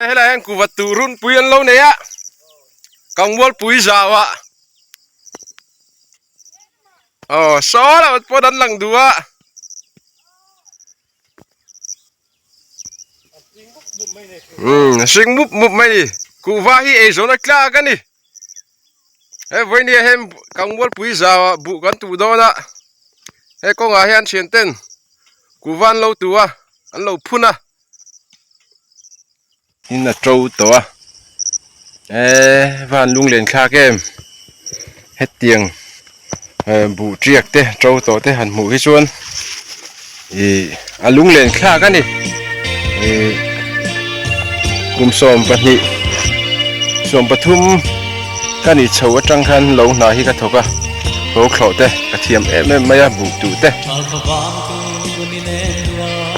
Helai hian kuva tuh runpui an lo nei a, Kangmualpui zauah aw saw loh pawn an lang duh a. Umm hring mup mup mai ni kuhva hi eizawn a tlak a ni he vawinia hian Kangmualpui zauah buh kan tuh dawn a he kawngah hian thian ten kuhva an lo tuh a an lo phun a. In a to tawh a eee van lunglen thlak em hetiang eh buh tiak te to tawh te han hmuh hi chuan ih a lunglen thlak a ni ih kum 12 13 ka nih chho atang khan lo hna hi ka thawk a tho thlawh te ka thiam em em mai a buh tuh te.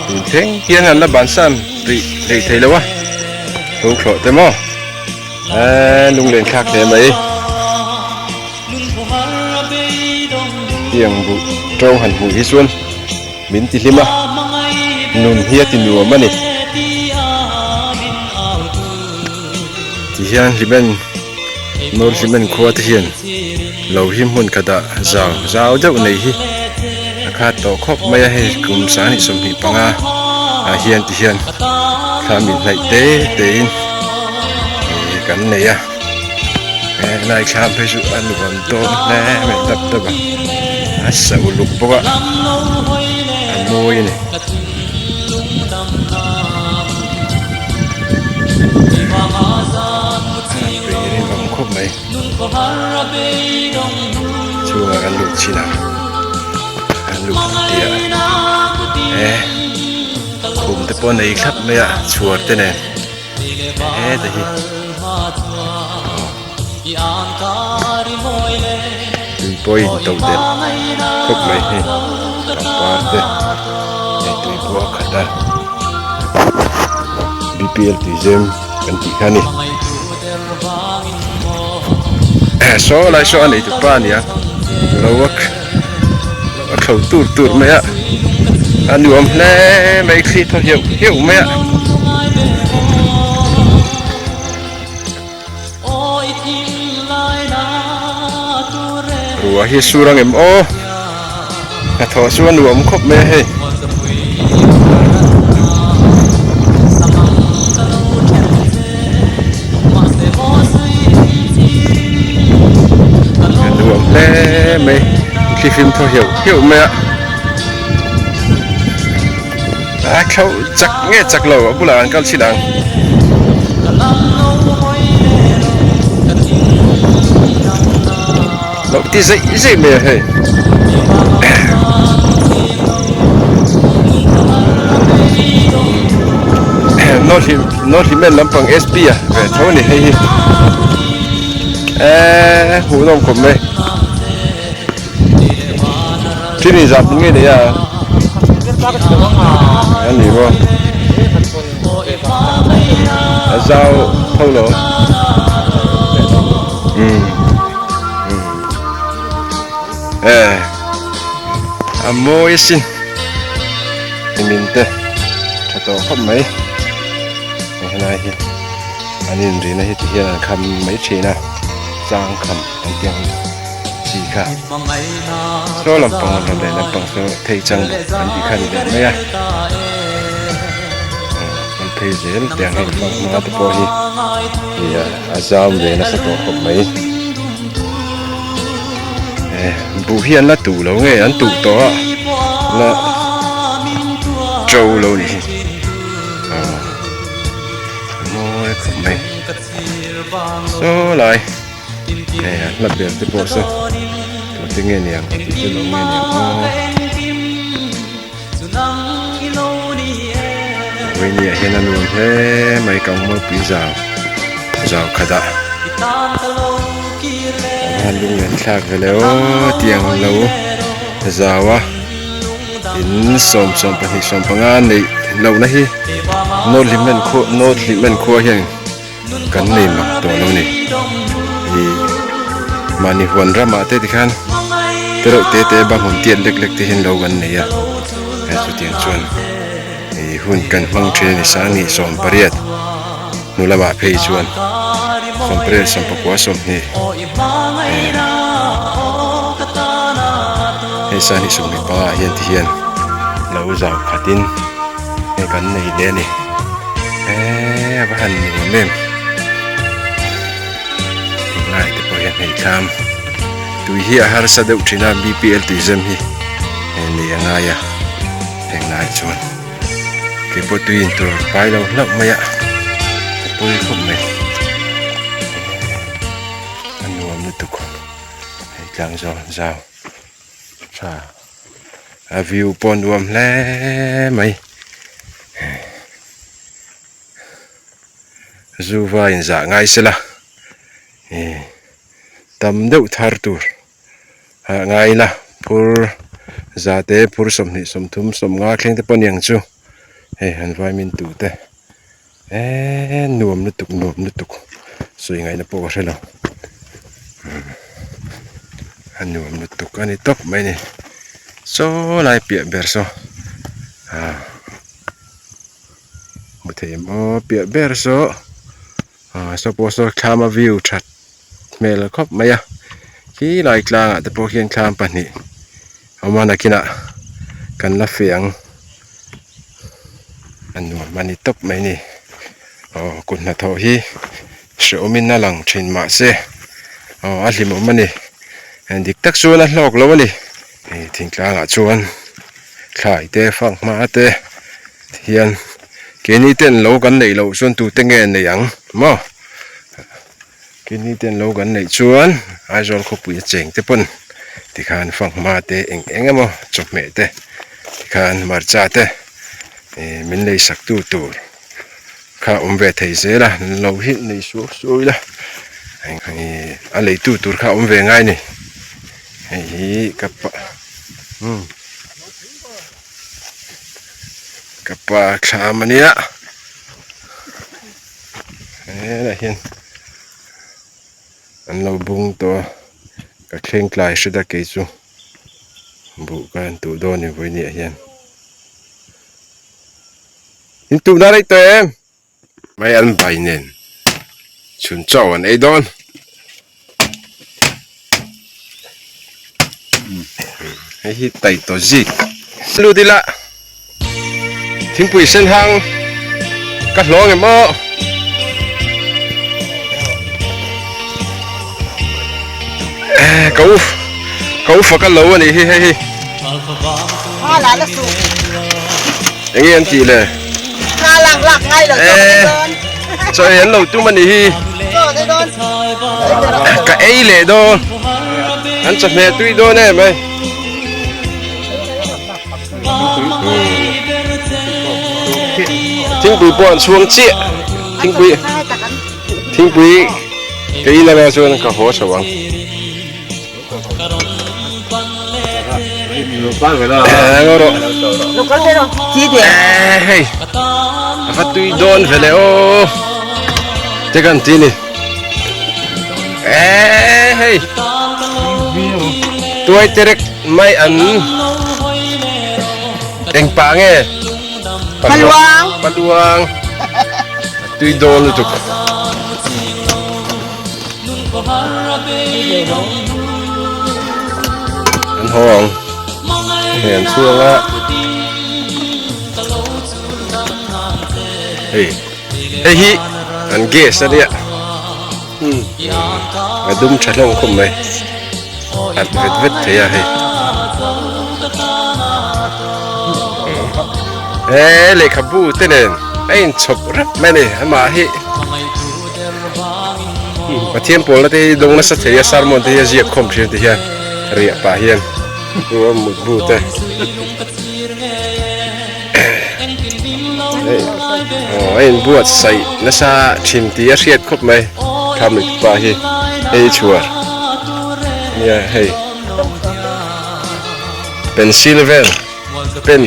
Tun thleng hian an la bansan rih rih thei lo a, tho thlawh te maw eee lunglen thlak hle mai. Tiang buh to han hmuh hi chuan min ti hlim a, nun hi a ti nuam a ni. Ti hian hlimen North Hlimen khua te hian lo hi hmun khat ah zau zau deuh nei hi a khat tawh khawp mai a hei kum 2025 ah hian ti hian thla min hnaih te te in ih kan nei a helai thlam phei chu a nuam dawn hle mai dap dap a a sa uluk bawk a a mawi a ni. Tui rinawm khawp mai chhungah kan lut chin a kan lut tih ah e khum te pawh a nei thlap mai a chhuar te nen heta hi tui pawh a in to delh khawp mai hei pangpar te hei tui pawh a khat a bpl tuizem kan tih kha a ni saw lai saw a nei tu pa a ni a lo a thlo tur tur mai a a nuam hle mai thli thaw heuh heuh mai a. Ruah hi a sur ang em aw hnathawh chu a nuam khawp mai a hei. A nuam hle mai thlifim thaw heuh heuh mai a a thlo chak nge chak lo a bulah an kal chhin ang. Lo ti zeih zeih mai a hei. North Hlimen lampang SP a ve tho a ni hei hi eee hmuhnawm khawp mai. Thil inzah pui ngei nei a a ni maw a zau tho lo umm umm e a mawi asin min te tha tawh khawp mai helai hi an inrina hi ti hian an kham mai thin a chang kham an tih ang. chi kha saw lampang rawn leh lampang saw thei chang bawk an tih kha ni leh mai a kan phei zel teh ang hei hmang hma te pawh hi ih a zam ve nasa tawh khawp mai e buh hi an la tuh lo nge an tuh tawh a la to lo ni hi aw mawi khawp mai saw lai. Hei a hla ber te pawh saw tu te nge niang tih chu lo nge niang aw Vawinia hian a nuam hle mai ka Mawlpui zau zau khat ah a lunglen thlak ve le aw tiang lo zau a in 12 15 neih lohna hi North Hlimen khua North Hlimen khua hian. Kan nei mak tawh lo ni. Ih mahni huan ramah te tikhan te reuh te te bang hun tiat lek lek te hian lo kan nei a. Hei chutiang chuan ih hun kan hmang thin a ni 18. Hnu lamah phei chuan sawmpariat sawmpakua sawmhnih hei sanghnih sawmhnih panga ah hian ti hian lo zau khatin hei kan nei leh a ni eee a va han nuam em tunlai te pawh hian hei thlam tui hi a harsa deuh thin a B_P_L tui zem hi hei nei a ngai a heng lai chuan. Kei pawh tui in tur pai lo hlauh mai a a pawi khawp mai a nuam lutuk hei tlang zawng zau tha a view pawh a nuam hle mai zuva in zah ngai sela ih tam deuh thar tur. Ah ngai ila phur za te phur sawmhnih sawmthum sawmnga thleng te pawh a ni ang chu hei han vaimin tu te eee nuam lutuk nuam lutuk sawi ngaihna pawh ka hre lo a nuam lutuk a ni tawp mai a ni saw lai piah ber saw ah hmu thei em aw piah ber saw ah saw pawh saw thlama view that. hmel khawp mai a khi lai tlangah te pawh khian thlam pahnih a awm a nakinah kan la feh ang a nuam a ni tawp mai a ni aw kut hnathawh hi hrehawmin a lang thin mahse aw a hlimawm a ni dik tak chuan a hlawk lo a ni hei thingtlangah chuan thlai te fanghma te hian keini ten lo kan neih loh chuan tute nge nei ang maw. Kidney ten lo kan neih chuan Aizawl khawpui a cheng te pawn tikhan fanghma te eng eng emaw chawhmeh te tikhan hmarcha te ih min lei sak tu tur kha awm ve thei zel a lo hi nei suau suau ila ih a lei tu tur kha awm ve ngai a ni hei hi ka pa umm ka pa thlam a nia. Helaiah hian an lo bung tawh a ka thleng tlai hret a kei chu buh ka han tuh dawn a ni vawiin ah hian in tuh na rei tawh em mai an bai nen chhun chaw an ei dawn hei hi taitaw zik lut ila thingpui sen hang ka hlawng em aw ka u ka u fak a lo a nih hi hei hi enge an tih le chaw ei an lo tum a nih hi ka ei leh dawn an chawhmeh tui dawn em ai Thingpui pawh an chhuang chiah thingpui thingpui ka in anga chuan ka haw chho ang. Hei a va tui dawn ve le aw te kan ti ni hei tuai terek mai an eng pah nge paluang paluang tui dawn lutuk an haw ang hei an chhuang a hei hei hi an gas a nia a dum tha hlawm khawp mai at vet vet thei a hei he lehkhabu te nen a inchhawp rep mai a ni amah hi Pathian pawlna te hi dawng nasa thei a sermon te hi a ziak khawm thin ti hian riah pah hian chu a mutbu te aw a inbuatsaih nasa thin tih a hriat khawp mai thlam leh pa hi hei chhuar nia hei pencil vel pen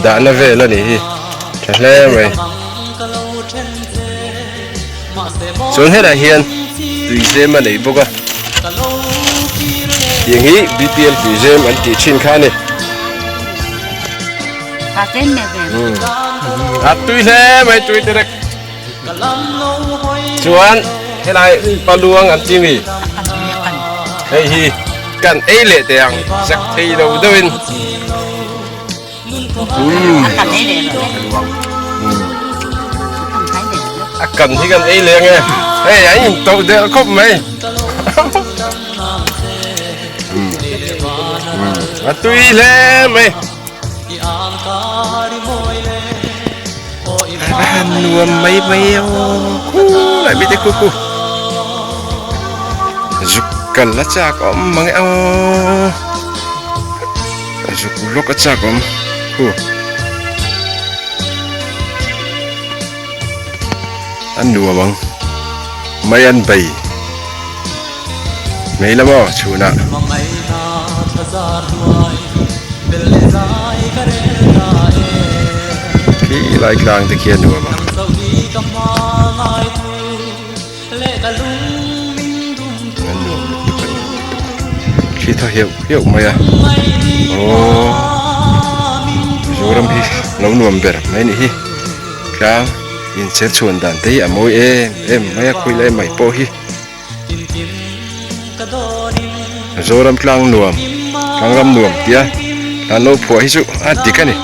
dahna vel a nih hi tha hle mai. Chuan helaiah hian tuizem a nei bawk a tiang hi B_P_L tuizem an tih thin kha a ni a tui hle mai tui te rek. Chuan helai paluang an ti mi hei hi kan ei leh teh ang zak thei lo deuhin a kan hi kan ei leh ange hei an in to deuh khawp mai a tui hle mai. A nuam mai mai aw khulai mite khu khu zuk kal a chak awm mang e aw zuk lawk a chak awm khu a nuam ang mai an bei Mai la maw chhunah. Khi lai tlang te khi a nuam a. A nuam lutuk a nuam lutuk. Thli thaw heuh heuh mai a. Aww Mizoram hi lo nuam ber mai a nih hi. Tlang inchher chhuan dan te hi a mawi em em mai a khawilai mai pawh hi. Zoram tlang nuam tlang ram nuam tia an lo phuah hi chu a dik a ni.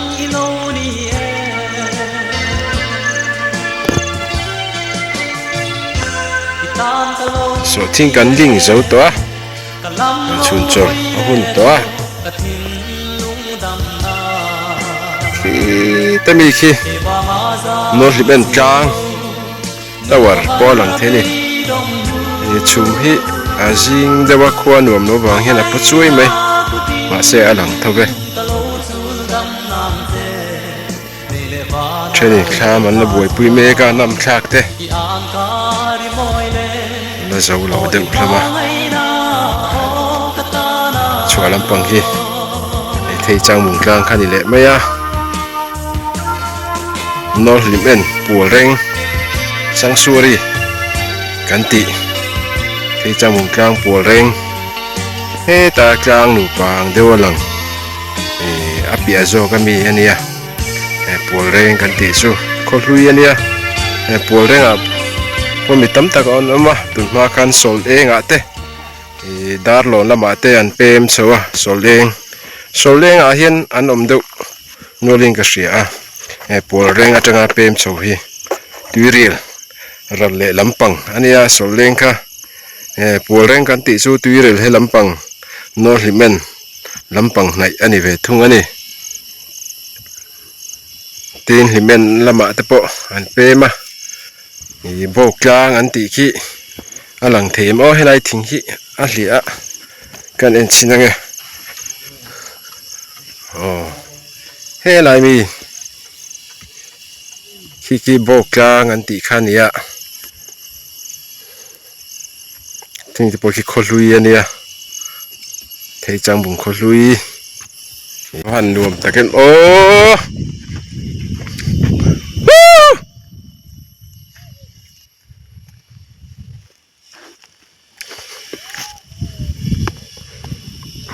Sawhthing kan ling zo tawh a kan chhun chaw a hun tawh a khita mi khi North Hlip en tlang. Tower pawh a lang thei a ni. Ih chhum hi a zing deuh a khua nuam lo vang hian a paw chuai mai mahse a lang tho ve. Thenin thlam an la buaipui mek a nam thlak te la zo lo deuh hlawm a chhuah lampang hi thei chang mung tlang kha ni leh mai a. Nawl hlim en pual reng Sangsuri kan tih phei changmung tlang pual reng heta tlang nupa ang deuh a lang ih a piah zawk ami a nia he pual reng kan tih chu khaw hlui a nia he pual rengah pawh mi tam tak an awm a tunhma khan sawl engah te ih darlawn lamah te an pem chho a sawl eng sawl engah hian an awm deuh. Nualin ka hria a, he pawl reng atanga pem chho hi tuiril ral leh lampang a nia sawl leng kha he pawl reng kan tih chu tuiril he lampang nawl hlimen lampang hnaih a ni ve thung a ni. Tin hlimen lamah te pawh an pem a, ih bawk tlang an tih khi a lang thei em aw helai thing hi a hliah a kan en chhin ange. Aw helai mi khi khi bawk tlang an tih kha a ni a thing te pawh khi khaw hlui a nia thei changbung khaw hlui a han nuam tak em aww.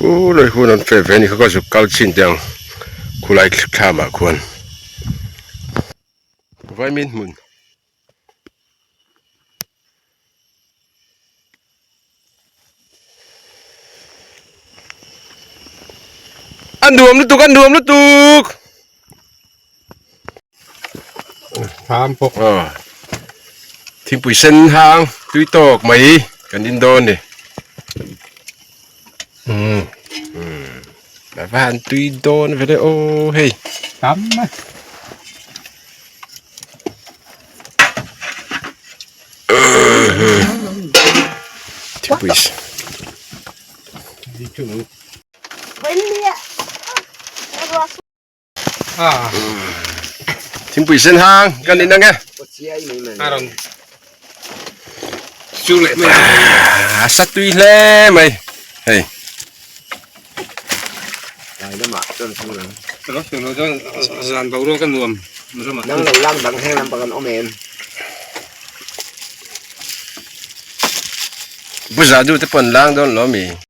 Khulai hun an feh ve a ni kha ka zuk kal chin teh ang khulai thlam ah khuan vaimin hmun. A nuam lutuk a nuam lutuk. Tham pawh aw thingpui sen hang tui tawk mai kan in dawn ni umm a va han tui dawn ve le aw hei tam mai thingpui Thingpui sen hang kan in ange. A sa tui hle mai hei. Buza du te pawn lang dawn lo mi.